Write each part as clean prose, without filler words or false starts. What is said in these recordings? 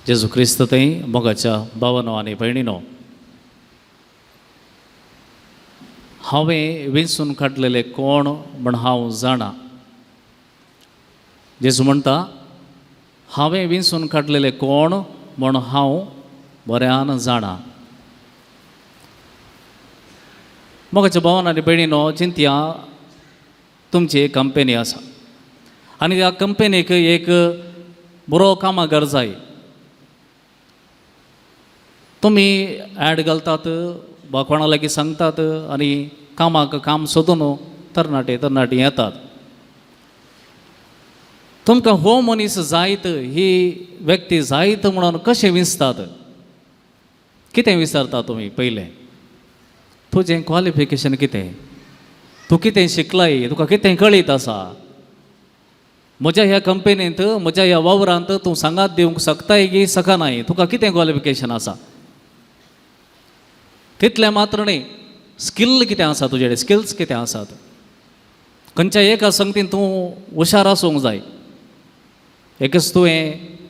जेजू क्रिस्त थंय मोगाच्या भावानो आनी भयणीनो, हांवें विंचून काडलेले कोण म्हण हांव जाणा. जेजू म्हणटा, हांवें विंचून काडलेले कोण म्हण हांव बऱ्यान जाणा. मोगाच्या भावान आनी भयणीनो, चिंतया, तुमची एक कंपनी आसा आनी त्या कंपनीक एक बरो कामागार जाय. तुमी एड घालतात वा कोणा लागीं सांगतात आनी कामाक काम सोदून तरणाटे तरणाटी येतात. तुमकां हो मनीस जायत, ही व्यक्ती जायत म्हणून कशें विंचतात? कितें विचारता तुमी पयलें? तुजें क्वॉलिफिकेशन कितें? तूं कितें शिकलाय? तुका कितें कळीत आसा? म्हज्या ह्या कंपनींत, म्हज्या ह्या वावरांत तूं सांगात दिवंक शकताय की शकनाय? तुका कितें क्वॉलिफिकेशन आसा? तितलें मात्र न्ही, स्किल कितें आसा तुजे कडेन? स्किल्स कितें आसात? खंयच्या एका संगतीन तूं हुशार आसूंक जाय. एकच तुवें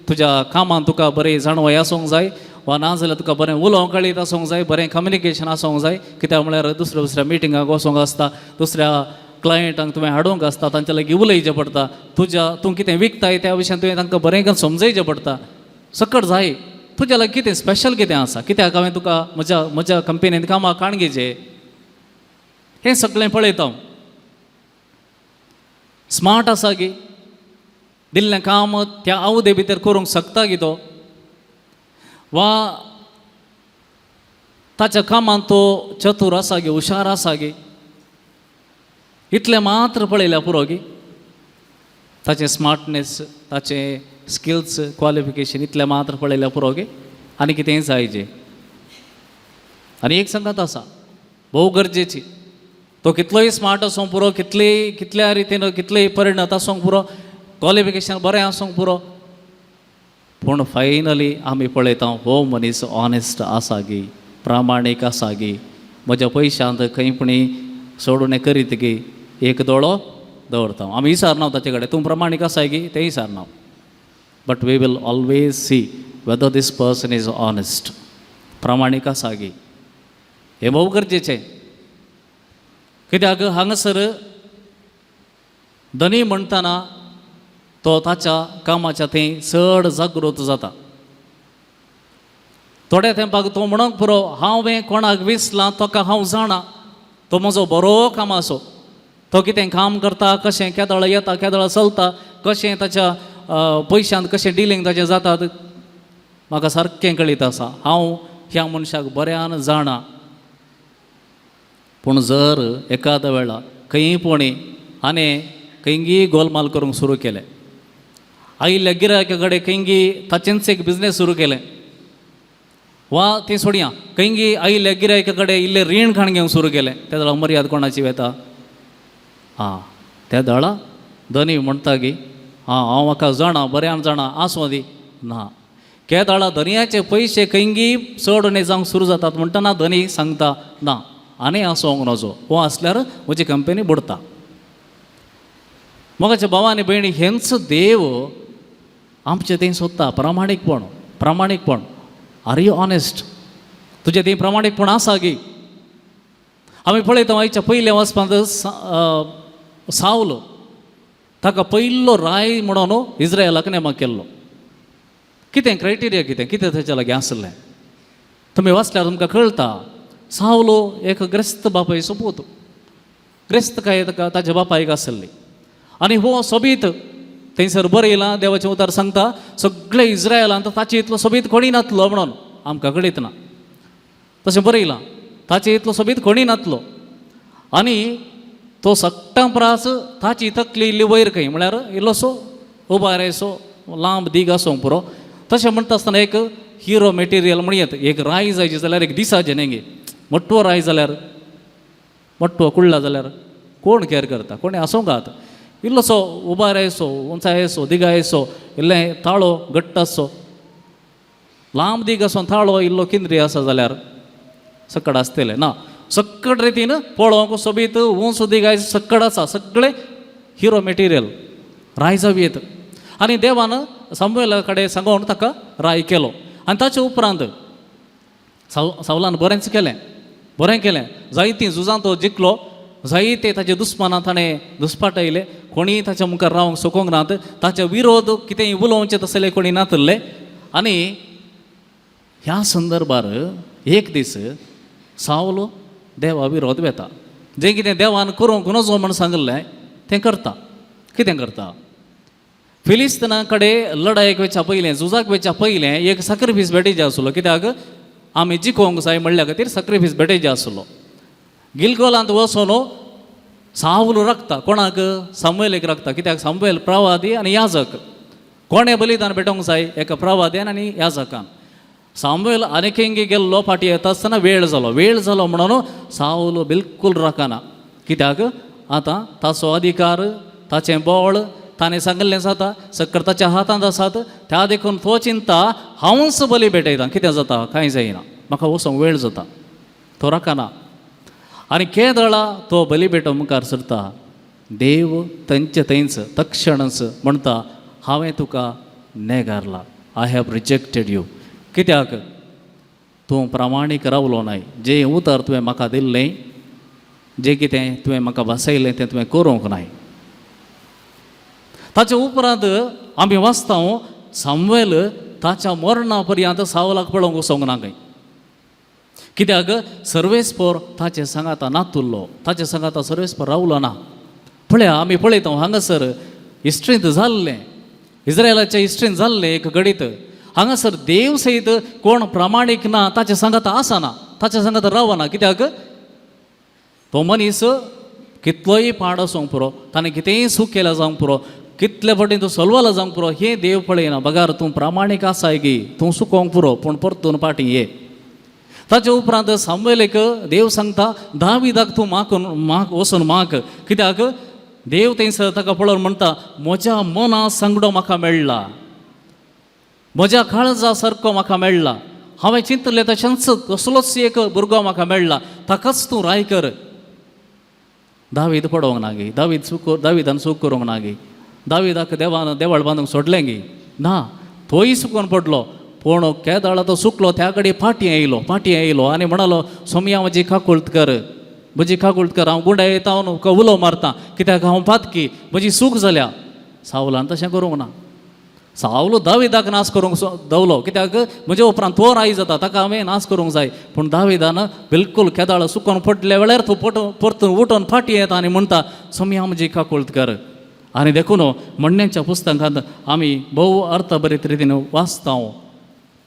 तुज्या कामांत तुका बरें जाणवय आसूंक जाय, वा ना जाल्यार तुका बरें उलोवंक कळीत आसूंक जाय, बरें कम्युनिकेशन आसूंक जाय. कित्याक म्हळ्यार दुसऱ्या दुसऱ्या मिटिंगाक वचोंक आसता, दुसऱ्या क्लायंटांक तुवें हाडूंक आसता, तांच्या लागीं उलयचें पडटा, तुज्या तूं कितें विकताय त्या विशयान तुवें तांकां बरें करून समजयचें पडटा. सकट जाय तुज्या लागीं कितें स्पेशल कितें आसा, कित्याक हांवें तुका म्हज्या म्हज्या कंपनींत कामाक काणगेचें? हें सगळें पळयता हांव. स्मार्ट आसा गी? दिल्लें काम त्या अवधे भितर करूंक शकता गी तो? वा ताच्या कामांत तो चतूर आसा गी, हुशार आसा गी? इतलें मात्र पळयल्यार पुरो गी? ताचें स्मार्टनेस, ताचें स्किल्स, क्वॉलिफिकेशन इतलें मात्र पळयल्यार पुरो गी? आनी कितेंय जाय जें. आनी एक सांगत आसा, भोव गरजेची, तो कितलोय स्मार्ट आसूंक पुरो, कितलेय कितल्या रितीन कितलेय परिणत आसूंक पुरो, क्वॉलिफिकेशन बरें आसूंक पुरो, पूण फायनली आमी पळयता हो मनीस ऑनेस्ट आसा गी, प्रामाणीक आसा गी, म्हज्या पयशांत खंय पुणी सोडून करीत गी, एक दोळो दवरता. आमी विचारना ताचे कडेन तूं प्रामाणीक आसाय गी, तें विचारना, but we will always see whether this person is honest, प्रामाणीक आसा गी. हें भोव गरजेचें, कित्याक हांगासर धनी म्हणटना तो ताच्या कामाच्या थंय चड जागृत जाता. थोड्या तेंपाक तो म्हणूंक पुरो, हांवें कोणाक विसलां ताका हांव जाणा, तो म्हजो बरो कामाचो, तो कितें काम करता, कशें केदळ येता केदळ चलता, कशें ताच्या पयशांत कशें डिलींग ताचें जातात, म्हाका सारकें कळीत आसा, हांव ह्या मनशाक बऱ्यान जाणा. पूण जर एकाद्या वेळा खंयी पोणी आनी खंयगी गोलमाल करूंक सुरू केलें, आयिल्ल्या गिरायका कडेन खंयगी ताचेंच एक बिजनेस सुरू केलें, वा तें सोडया, खंयगी आयिल्ल्या गिरायका कडेन इल्लें रीण खाण घेवंक सुरू केलें, त्या वेळार मर्याद कोणाची वेता? आं, त्या दळा धनी म्हणटा की आं, हांव म्हाका जाणा, बऱ्यान जाणा, आसूं दी. ना, केदळा धनयाचे पयशे खंयगी चड उणें जावंक सुरू जातात म्हणटना धनी सांगता, ना, आनी आसूंक नजो, हो आसल्यार म्हजी कंपनी बुडटा. मोगाच्या भावा आनी भयणी, हेंच देव आमचें थंय सोदता, प्रामाणीकपण. प्रामाणीकपण, are you honest? तुजें थंय प्रामाणीकपण आसा गी? आमी पळयता आयच्या पयल्या वचपांत सावल, ताका पयलो राय म्हणून इस्रायलाक नेमक केल्लो. कितें क्रायटेरिया, कितें कितें ताच्या लागीं आसलें? तुमी वाचल्यार तुमकां कळटा. सावलो एक ग्रेस्त बापायचो पूत, ग्रेस्त काय ताका ताच्या बापायक आसली, आनी हो सोबीत थंयसर बरयलां, देवाचें उतर सांगता, सगळे इस्रायलांत ताचे इतलो सोबीत कोणी नातलो म्हणून. आमकां कळीत ना, तशें बरयलां, ताचे इतलो सोबीत कोणी नातलो. आनी तो सगटां प्रास ताची तकली इल्ली वयर खंय, म्हळ्यार इल्लोसो उबारेसो लांब दीग आसूंक पुरो. तशें म्हणटा आसतना एक हिरो मेटिरियल म्हणयत, एक राय जायची जाल्यार एक दिसाचें न्ही गे, मोटवो राय जाल्यार, मोटवो कुडला जाल्यार कोण कॅर करता? कोणी आसूंक आत, इल्लोसो उबारेसो, उंचायेसो, दिगायेसो, इल्लें ताळो घट्ट आसचो, लांब दीग आसून ताळो इल्लो किंद्री आसा जाल्यार सकड आसतलें ना. सक्कड रितीन पळोवंक सोबीत, उंच दिगाय सक्कड आसा, सगळें हिरो मेटिरियल, राय जावं येत. आनी देवान सामुएला कडेन सांगून ताका राय केलो. आनी ताचे उपरांत सावलान बरेंच केलें, बरें केलें. जायतीं झुजां तो जिखलो, जायते ताचे दुस्मानां ताणें दुस्पाटयले, कोणीय ताच्या मुखार रावंक शकूंक नात, ताचे विरोध कितेंय उलोवचें तसले कोणी नातल्ले. आनी ह्या संदर्भार एक दीस सावलो देवा विरोध वेता, जें कितें देवान करूंक नजो म्हूण सांगिल्लें तें करता. कितें करता? फिलिस्तना कडेन लडायेक वचच्या पयलें, झुजाक वचच्या पयलें एक सॅक्रिफीस भेटयचे आसलो. कित्याक? आमी जिखोवंक जाय म्हणल्या खातीर सॅक्रिफीस भेटयचे आसलो. गिलगोलांत वचून सावलो राखता. कोणाक? सामुएलेक राखता. कित्याक? सामुएल प्रवादी आनी याजक. कोणें बलिदान भेटोवंक जाय? एका प्रवाद्यान आनी याजकान. सामुएल आनीक गेल्लो, फाटीं येता आसतना वेळ जालो. वेळ जालो म्हणून सावलो बिलकूल राखना. कित्याक? आतां ताचो अधिकार, ताचें बळ, ताणें सांगिल्लें जाता, सक्कर ताच्या हातांत आसात. त्या देखून तो चिंता हांवूच बली भेटयता, कितें जाता कांय जायना, म्हाका वचोंक वेळ जाता. तो राखना आनी केदळा तो बली भेटो मुखार सरता. देव थंयचे थंयच तक्षणच म्हणटा, हांवें तुका नेगारला, I have rejected you. कित्याक? तूं प्रामाणीक रावलो नाय. जें उतर तुवें म्हाका दिल्लें, जें कितें तुवें म्हाका भासयलें तें तुवें करूंक नाय. ताचे उपरांत आमी वाचता, सामुएल ताच्या मरणा पर्यंत सावलाक पळोवंक वचोंक ना खंय. कित्याक? सर्वेस्पोर ताचे सांगाता नातुल्लो, ताचे सांगाता सर्वेस्पोर रावलो ना. पळया, आमी पळयता हांगासर हिस्ट्रींत जाल्लें, इस्रायलाच्या हिस्ट्रींत जाल्लें एक घडीत. हांगासर देव सयत कोण प्रामाणीक ना, ताचे सांगाता आसना, ताचे सांगाता रावना. कित्याक? तो मनीस कितलोय पाड आसूंक पुरो, ताणें कितेंय चूक केल्या जावंक पुरो, कितले फावटी तूं सलवाला जावंक पुरो, हें देव पळयना. बगार तूं प्रामाणीक आसाय गी, तूं सुकोवंक पुरो, पूण परतून फाटीं ये. ताचे उपरांत सामुएलेक देव सांगता, दाविदाक तूं मागून माग, वचून माग. कित्याक? देव थंयसर ताका पळोवन म्हणटा, म्हज्या मना सांगडो म्हाका मेळ्ळा, म्हज्या काळजा सारको म्हाका मेळ्ळा, हांवें चिंतलें तशेंच तसलोच एक भुरगो म्हाका मेळ्ळा, ताकाच तूं राय कर. दावीद पडोवंक ना गी? दावीद चूक, दाविदान चूक करूंक ना गी? दाविदाक देवान देवळ बांदूंक सोडलें गी? ना, तोय चुकोन पडलो. पूण केदाळा तो चुकलो त्या कडेन फाटीं येयलो, फाटीं येयलो आनी म्हणालो, सोमया म्हजी काकुळट कर, म्हजी काकुळट कर, हांव गुंडा येता, हांव उलो मारता, कित्याक हांव पातकी, म्हजी चूक जाल्या. सावलान तशें करूंक ना. सावलो दाविदाक नाश करूंक दवलो. कित्याक? म्हजे उपरांत तो राय जाता, ताका हांवें नाश करूंक जाय. पूण दाविदान बिलकूल केदाळ सुकोन पडल्या वेळार तो परतून उठोन फाटीं येता आनी म्हणटा, सोमया म्हजी काकुळट कर. आनी देखून म्हणण्याच्या पुस्तकांत आमी भोव अर्थभरीत रितीन वाचता,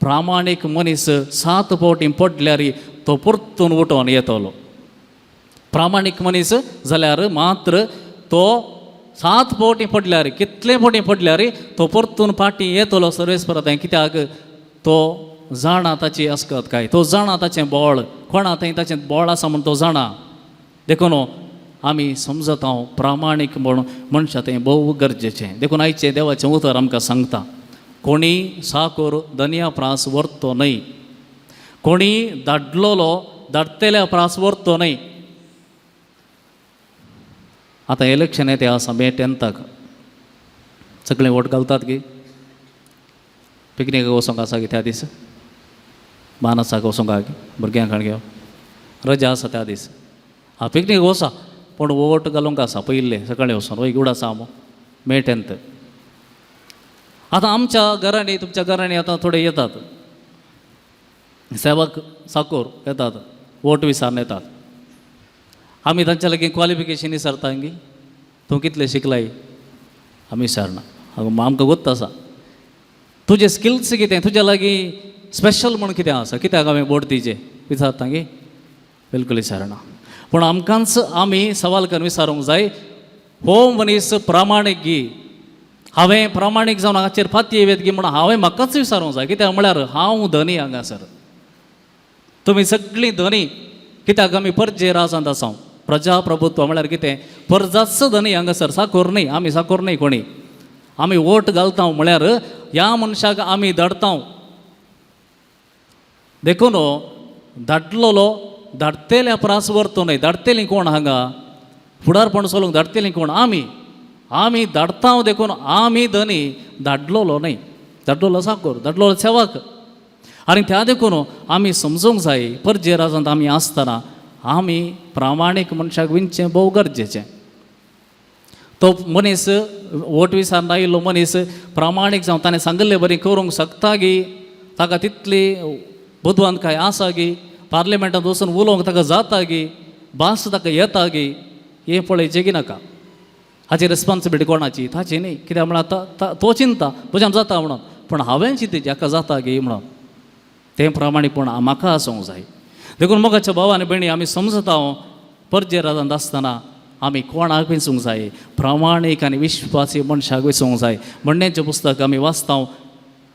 प्रामाणीक मनीस 7 फावटी पडल्यार तो परतून उठोन येतलो. प्रामाणीक मनीस जाल्यार मात्र तो 7 फावटी पडल्यार, कितले फावटी पडल्यार तो परतून फाटीं येतलो सर्वेस्परा. कित्याक? तो जाणा ताची अस्कत काय, तो जाणा ताचें बळ, कोणा थंय ताचें बळ आसा म्हूण तो जाणा. देखून आमी समजता, प्रामाणीक म्हूण मनशां तें भोव गरजेचें. देखून आयचें देवाचें उतर आमकां सांगता, कोणी साकोर दनया प्रास व्हरतो न्हय, कोणी धाडलोलो धाडटेल्या प्रास व्हरतो न्हय. आतां इलेक्शन येते आसा मे 10ताक, सगळे वोट घालतात की पिकनीक वचोंक आसा की त्या दीस मानसाक वचोंक आहा की भुरग्यांक घेवन रजा आसा त्या दीस. आं, पिकनीक वचा, पूण वोट घालूंक आसा पयिल्ले सकाळीं वचोन. वय गुड आसा मे 10. आतां आमच्या घरांनी, तुमच्या घरांनी आतां थोडे येतात सेवक साकोर येतात, वोट विचारून येतात. आमी तांच्या लागीं क्वॉलिफिकेशन विचारता गी, तूं कितलें शिकलाय? आमी विचारना. आमकां गोत्त आसा तुजें स्किल्स कितें, तुज्या लागीं स्पेशल म्हूण कितें आसा, कित्याक हांवें वोट दिवचें विचारता गी? बिलकूल विचारना. पूण आमकांच आमी सवाल करून विचारूंक जाय, हो मनीस प्रामाणीक गी? हांवें प्रामाणीक जावन हाचेर फाती येत गी म्हणून हांवें म्हाकाच विचारूंक जाय. कित्याक म्हळ्यार हांव धनी हांगासर, तुमी सगळीं धनी. कित्याक आमी परजे राजांत आसा. प्रजाप्रभुत्व म्हळ्यार कितें? परजाच धनी हांगासर, साकोर न्हय. आमी साकोर न्हय कोणी. आमी वोट घालता म्हळ्यार ह्या मनशाक आमी धाडता. देखून धाडलोलो धाडटेल्या प्रास व्हरतो न्हय. धाडटेलीं कोण? हांगा फुडारपण चलोवंक धाडटेलीं कोण? आमी. आमी धाडटा देखून आमी धनी, धाडलोलो न्हय, धाडलोलो चाकोर, धाडलोलो सेवक. आनी त्या देखून आमी समजूंक जाय, परजे राजांत आमी आसतना आमी प्रामाणीक मनशाक विंचें भोव गरजेचें. तो मनीस वोट विसार आयिल्लो मनीस प्रामाणीक जावं ताणें सांगिल्ले बरी करूंक शकता गी, ताका तितली बुदवंतकाय आसा गी, पार्लिमेंटांत वचून उलोवंक ताका जाता गी, भास ताका येता गी, हें पळयचें की नाका. हाची रिस्पोन्सिबिलिटी कोणाची? ताची न्ही. कित्याक म्हळ्यार तो चिंता म्हज्यान जाता म्हणून, पूण हांवें चिंतचें हाका जाता गी म्हणून. तें प्रामाणीकपण म्हाका आसूंक जाय. देखून मोगाच्या भाव आनी भयणी, आमी समजता परजे राजांत आसतना आमी कोणाक विचूंक जाय? प्रामाणीक आनी विश्वासी मनशाक विचूंक जाय. म्हणण्याचें पुस्तक आमी वाचता,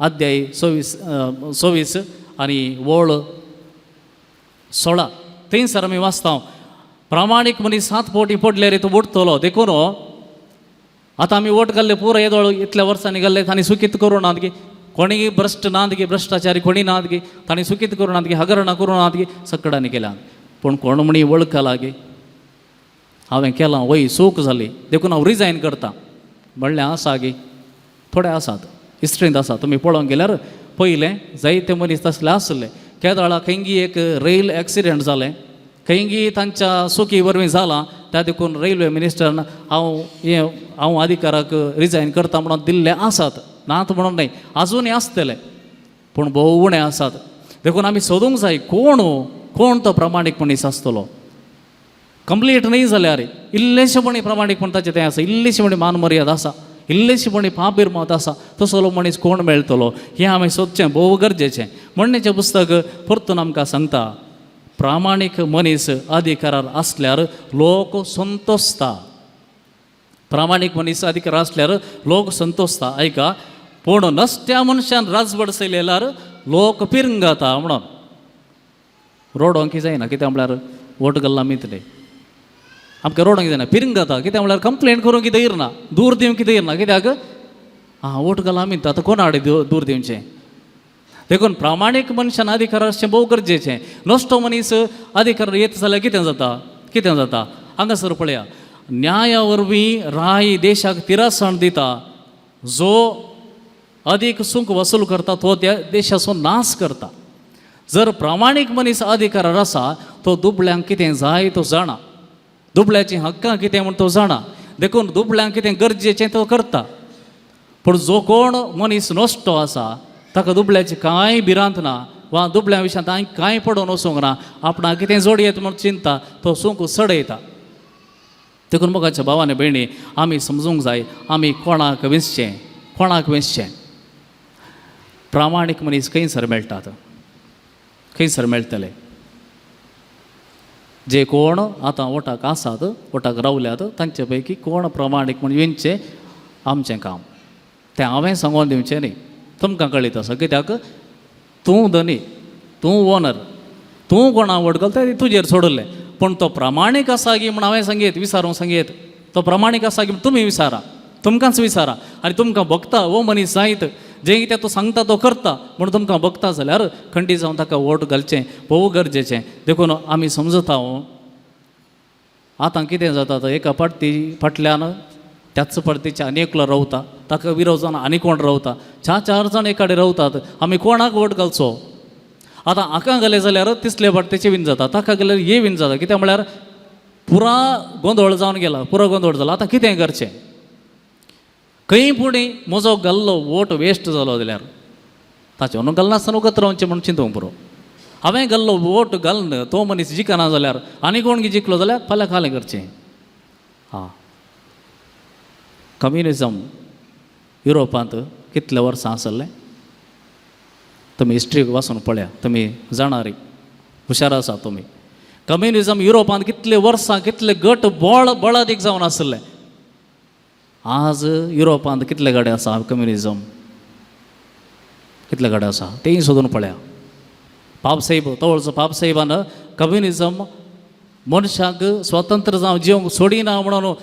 अध्याय 26, 26 आनी वळ 16, थंयसर आमी वाचता, प्रामाणीक मनीस 7 फावटी पडल्यार तो उठतलो. देखून आतां आमी वोट घाल्ले पुरो येदोळ इतल्या वर्सांनी घाल्ले, तांणी सुकीत करूं नात गी, कोणीय भ्रश्ट नात गी, भ्रश्टाचारी कोणी नात गी, तांणी सुकीत करूं नात गी, हगरणां करूं नात गी, सकडांनी केल्या. पूण कोण म्हणी वळखला गी हांवें केलां वय चूक जाली देखून हांव रिजायन करता म्हणलें आसा गी? थोडे आसात, हिस्ट्रींत आसा. तुमी पळोवंक गेल्यार पयलें जायते मनीस तसले आसले. केदळा खंयगी एक रेल एक्सिडंट जालें, खंयगी तांच्या चुकी वरवीं जालां, त्या देखून रेल्वे मिनिस्टरान हांव हें हांव अधिकाराक रिजायन करता म्हणून दिल्ले आसात. नात म्हणून न्हय, आजुनूय आसतले, पूण भोव उणें आसात. देखून आमी सोदूंक जाय कोण कोण तो प्रामाणीक मनीस आसतलो. कंप्लीट न्हय जाल्यार इल्लेशेपणी प्रामाणीकपण ताचें तें आसा, इल्लेशेपणी मान मर्याद आसा, इल्लेशेपणी पापिरमत आसा, तसलो मनीस कोण मेळटलो हें आमी सोदचें भोव गरजेचें. म्हणण्याचें पुस्तक परतून आमकां सांगता, प्रामाणीक मनीस अधिकारार आसल्यार लोक संतोसता. प्रामाणीक मनीस अधिकार आसल्यार लोक संतोसता. आयका, पूण नसत्या मनशान राजवट चलयल्यार लोक पिरंगता म्हणून रोडोंक जायना. कित्याक म्हळ्यार वोट घालना मितले आमकां रोडोंक जायना, पिरंगता. कित्याक म्हळ्यार कंप्लेन करूंक धैर्य ना, दूर दिवंक धैर्य ना. कित्याक आं वोट घालना मिता, आतां कोण हाडे दूर दिवचें. देखून प्रामाणीक मनशान अधिकार आसचें भोव गरजेचें. नश्टो मनीस अधिकार येत जाल्यार कितें जाता? कितें जाता हांगासर पळया, न्याया वरवीं राय देशाक तिरासण दिता, जो अदीक सुंक वसूल करता तो त्या देशाचो नाश करता. जर प्रामाणीक मनीस अधिकारार आसा तो दुबळ्यांक कितें जाय तो जाणा, दुबळ्याचीं हक्कां कितें म्हूण तो जाणा, देखून दुबळ्यांक कितें गरजेचें तो करता. पूण जो कोण मनीस नश्टो आसा ताका दुबळ्याची कांय भिरांत ना वा दुबळ्या विशयांत हांवें कांय पडोवन वचूंक ना, आपणाक कितें जोडयेत म्हूण चिंता, तो सुंक चडयता. देखून मोगाच्या भाव आनी भयणी, आमी समजूंक जाय आमी कोणाक वेंचचें, कोणाक वेंचचें. प्रामाणीक मनीस खंयसर मेळटात? खंयसर मेळटले? जे कोण आतां वोटाक आसात, वोटाक रावल्यात, तांचे पैकी कोण प्रामाणीक म्हूण वेंचचें आमचें काम. तें हांवें सांगोन दिवचें न्ही, तुमकां कळीत आसा. कित्याक तूं धनी, तूं ओनर, तूं कोणा वोट घालता तें तुजेर सोडिल्लें. पूण तो प्रामाणीक आसा गी म्हूण हांवें सांगयत, विचारूंक सांगयत, तो प्रामाणीक आसा गी तुमी विचारा, तुमकांच विचारा. आनी तुमकां भोगता हो मनीस जायत, जें कितें तो सांगता तो करता म्हूण तुमकां भोगता जाल्यार खंडीत जावन ताका वोट घालचें भोव गरजेचें. देखून आमी समजता आतां कितें जाता, एका पार्टी फाटल्यान त्याच पार्टीचे आनी एकलो रावता, ताका विरोध जावन आनी कोण रावता, चार चार जाण एकाडे रावतात. आमी कोणाक वोट घालचो? आतां हाका घालें जाल्यार तिसले पार्टीचे विन जाता, ताका घाल्यार हे विन जाता. कित्याक म्हळ्यार पुरा गोंदळ जावन गेला, पुरो गोंदळ जाला. आतां कितें करचें? खंय फुडें म्हजो घाल्लो वोट वेस्ट जालो जाल्यार ताचें न्हू घालनासतना वगत रावचें म्हूण चिंतूंक पुरो. हांवें घाल्लो वोट घालून तो मनीस जिखना जाल्यार आनी कोण जिखलो जाल्यार फाल्यां खालें करचें. आं, कम्युनिजम युरोपांत कितले वर्सां आसलें तुमी हिस्ट्री वाचून पळया, तुमी जाणा रे, हुशार आसा तुमी. कम्युनिजम युरोपांत कितले वर्सां कितले गट बळ बळादीक जावन आसले. आज युरोपांत कितले गडे आसा कम्युनिजम, कितले गडे आसा तेंय सोदून पळया. पापसाहेब तवळचो पापसाहेबान कम्युनिजम मनशाक स्वतंत्र जावं जिवंक सोडिना म्हणून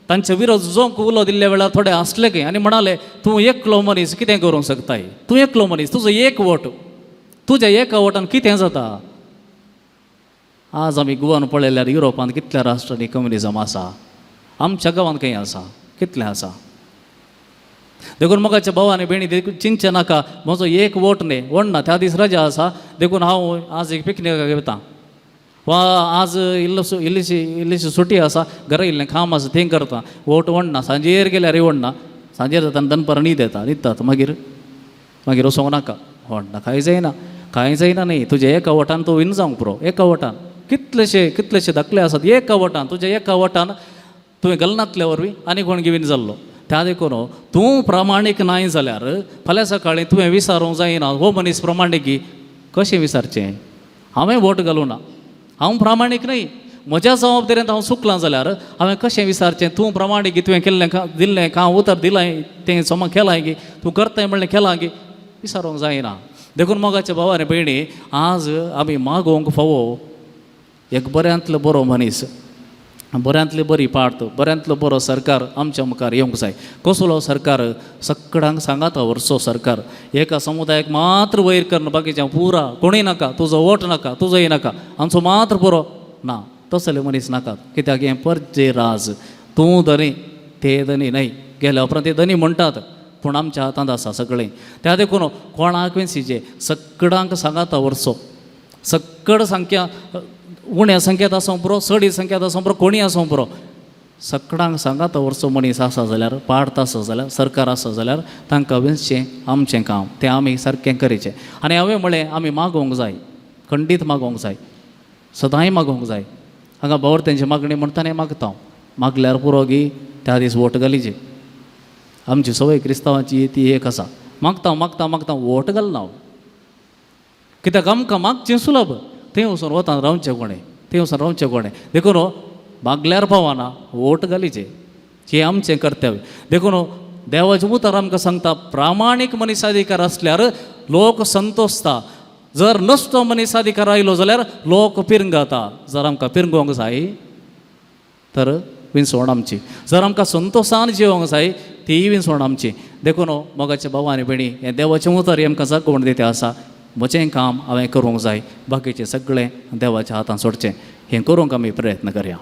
तांचे विरोध जोंक उलो दिल्ल्या वेळार थोडे आसले खंय आनी म्हणाले, तूं एकलो मनीस कितें करूंक शकताय? तूं एकलो मनीस, तुजो एक वोट, तुज्या एका वोटान कितें जाता? आज आमी गोवान पळयल्यार युरोपांत कितल्या राष्ट्रांनी कम्युनिजम आसा, आमच्या गांवांत खंय आसा? कितलें आसा. देखून मोगाच्या भाव आनी भयणी, देखून चिंतचें नाका म्हजो एक वोट न्ही वोडना, त्या दीस रजा आसा देखून हांव आज एक पिकनिकाक वता वा आज इल्लोसो इल्लीशी इल्लीशी सुटी आसा, घरा इल्लें काम आसा तें करता, वोट वोडना. सांजेर गेल्यार वोडना, सांजेर जाता आनी दनपारां न्हीद येता, न्हिदतात, मागीर मागीर वचोंक नाका, वोडना. कांय जायना, कांय जायना न्ही. तुज्या एका वोटान तूं विन जावंक पुरो. एका वोटान कितलेशे कितलेशे धाकले आसात. एका वोटान, तुज्या एका वोटान तुवें घालनातल्या वरवीं आनी कोण विन जाल्लो. त्या देखून तूं प्रामाणीक नाय जाल्यार फाल्यां सकाळीं तुवें विसारूंक जायना हो मनीस प्रमाणीक. कशें विसारचें? हांवें वोट घालूं ना, हांव प्रामाणीक न्हय, म्हज्या जबाबदारेंत हांव चुकलां जाल्यार हांवें कशें विसारचें? तूं प्रामाणीक, तुवें केल्लें दिल्लें काम, उतर दिलां तें समा केलां गी, तूं करताय म्हणलें केलां गी, विसारूंक जायना. देखून मोगाच्या भाव आनी भयणी, आज आमी मागोवंक फावो एक बऱ्यांतलो बरो मनीस, बऱ्यांतली बरी पार्ट, बऱ्यांतलो बरो सरकार आमच्या मुखार येवंक जाय. कसलो सरकार? सगळ्यांक सांगाता व्हरचो सरकार. एका समुदायाक मात्र वयर करून बाकीच्या पुरा कोणूय नाका, तुजो वोट नाका, तुजोय नाका, आमचो मात्र पुरो ना, तसले मनीस नाकात. कित्याक हें परजे राज, तूं धनी ते धनी न्हय. गेल्या उपरांत ते धनी म्हणटात, पूण आमच्या हातांत आसा सगळें. त्या देखून कोणाक विंसीचें, सगळ्यांक सांगाता व्हरचो. सगळं संख्या उण्या संख्यात आसूंक पुरो, चडी संख्यात आसूंक पुरो, कोणीय आसूंक पुरो, सगळ्यांक सांगाता व्हरचो मनीस आसा जाल्यार, पार्ट आसा जाल्यार, सरकार आसा जाल्यार तांकां विंचचें आमचें काम, तें आमी सारकें करचें. आनी हांवें म्हळें, आमी मागोवंक जाय, खंडीत मागोवंक जाय, सदांय मागोवंक जाय. हांगा भावर तेंची मागणी म्हणटा न्ही, मागता हांव. मागल्यार पुरो गी? त्या दीस वोट घालीचे. आमची संवय क्रिस्तांवाची ती एक आसा, मागता मागता मागता वोट घालना हांव. कित्याक आमकां मागचें सुलभ, थंय वचून वतान रावचें कोणें, थंय वचून रावचें कोणें. देखून मागल्यार पावना, वोट घालीचे, हें आमचें कर्तव्य. देखून देवाचें उतर आमकां सांगता, प्रामाणीक मनीस अधिकार आसल्यार लोक संतोषता, जर नश्टो मनीस अधिकार आयलो जाल्यार लोक पिरंगता. जर आमकां पिरंगोवंक जाय तर विंचवण आमची, जर आमकां संतोशान जिवोंक जाय तीय विंचवण आमची. देखून मोगाचे भाव आनी भयणी, हें देवाचें उतर आमकां जागोवण दिता आसा. म्हजें काम हांवें करूंक जाय, बाकीचें सगळें देवाच्या हातान सोडचें. हें करूंक आमी प्रयत्न करया.